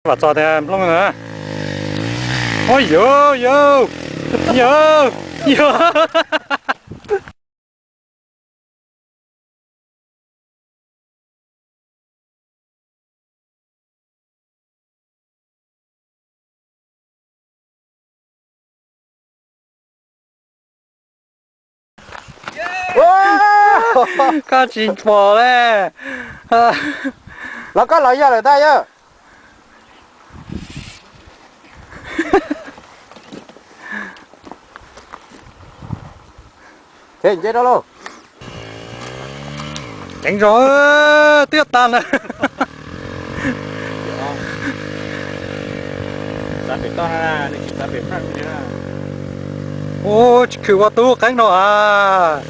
Vam Txos tias nplooj na. Ua yog, yog, yog, yog. Koj tsis pom le. Los koj los yog lawm ntag yog. Nce rau lauj. Ceev zog, twb tag na. Ua tsis khwm ua tub qeeb no a.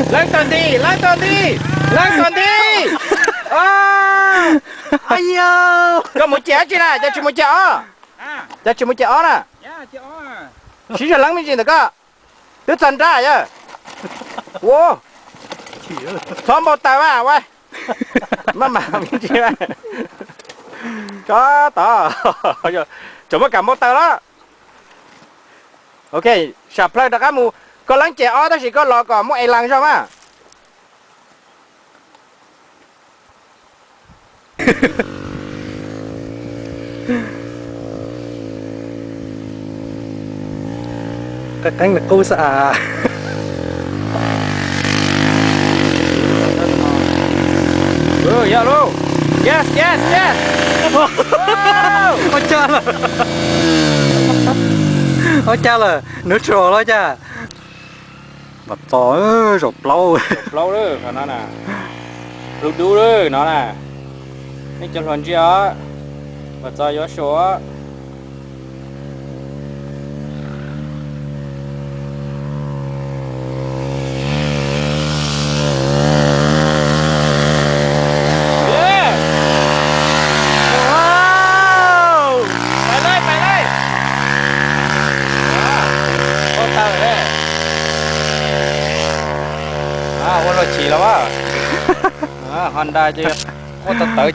Leej tag nti, leej tag nti, leej tag nti. Koj mus ciam dab tsi na, cas tsis mus ciam ob? Cas tsis mus ciam ob na? Siv zog leeb me ntsis ntawm koj. Twb txog nrab yog. Ua, txhob npau taws a. Maj mam me ntsis. Tsob tod, tseem muaj kam npau taws los. Ok, sam plhaw rov qab mus. Koj leeb ciam ob tab sis koj los kom muaj e las zog mas. Qeeb qub xwb as. Yog lauj. Yes, yes, yes. Ua cas lawm? Ua cas lawm? Neutral los cas? Vam Txos, zaum plaub. Plaub lawm qhov no na. Plhu dub lawm no na. Nej cov hluas ntsia os. Vam Txos yuav saum os. Pais lawm, pais lawm. Ua taw, ua luag chim los as. Honda ces ua tau tawv